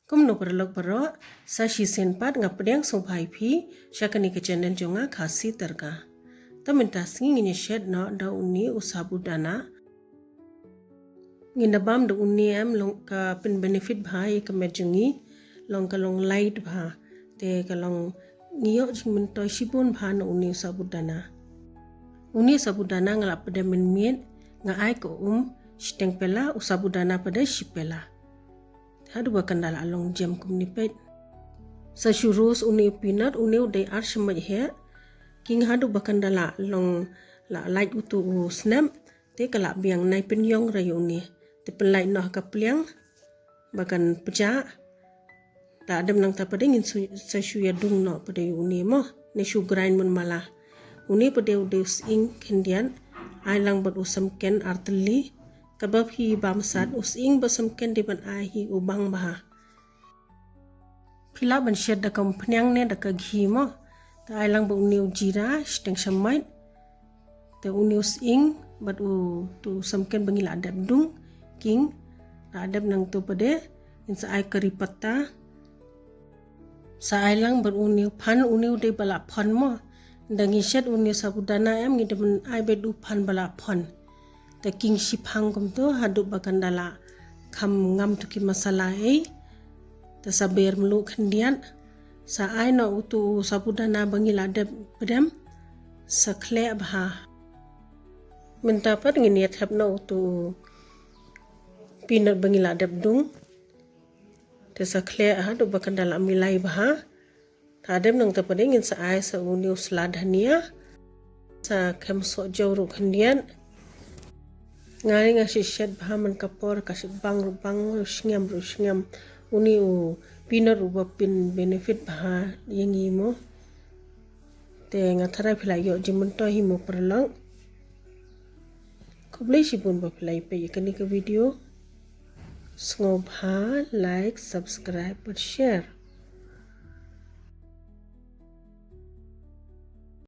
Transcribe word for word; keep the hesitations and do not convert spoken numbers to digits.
Kumno paralok baroh, sa shisien pat nga pdiang sngewbha ïa phi sha kane ka channel jong nga, Khasi Tyrka. Te mynta sngi ngin ïa shet noh da une u sabudana. Ngin da bam da une em, long ka pyn benefit bha ïa ka met jong ngi, long ka long light bha. Te ka long ngi ïoh jingmyntoi shibun bha na une u sabudana. Une u sabudana nga la pdem mynmiet, nga ai ka um shiteng pela, u sabudana pat de shi pela. Haduh ba kan da la long jem kumne peit. Sa shu roast une u peanut, une u dei ar shymait heh. King haduh ba kan da la long la lait utu u snep, te ka la biang, nai pynïong ra ïa une. Te pynlait noh ha ka pliang ba kan pjah. Te hadien nangta pat de ngin sa shu ïa dung noh pat de ïa une mo, ne shu grind mynmala. Une pat de u dei u sying khyndiat, ai lang bad u samken ar tylli. Katba phi bam sat, u sying bad samken dei ban ai hi u bang bha. Phi lah ban shet da ka umphniang ne da ka ghee mo. Te ai lang bad une u jira shiteng shymait. Te une u sying bad utu u samken ba ngi la dep dung, king. La dep nangtu pat de ngin sa ai kari patta. Sa ai lang bad une u phan, une u dei ba la phon mo. Da ngi shet une u sabudana em, ngi dei ban ai beit u phan ba la phon. Te king shiphang kumtu haduh ba kan da la kham ngam tu ki masala ei. Te sa ber mluh khyndiat. Sa ai noh utu u sabudana ba ngi la dep pdem, sa khleh bha. Mynta pat ngin ïa thep noh utu u peanut ba ngi la dep dung. Te sa khleh haduh ba kan da la milai bha. Te hadien nangta pat de ngin sa ai sa une u sla dhania. Sa khem sohjaw ruh khyndiat. Nga ri nga shishet bha man ka por, ka shibang ruh bang, ruh sngem ruh sngem. Une u peanut ruh ba pyn benefit bha ïa ngi mo. Te nga tharai phi la ïoh jingmyntoi hi mo paralok. Khublei shibun ba phi la ïa peit ïa kane ka video. Sngewbha like, subscribe bad share.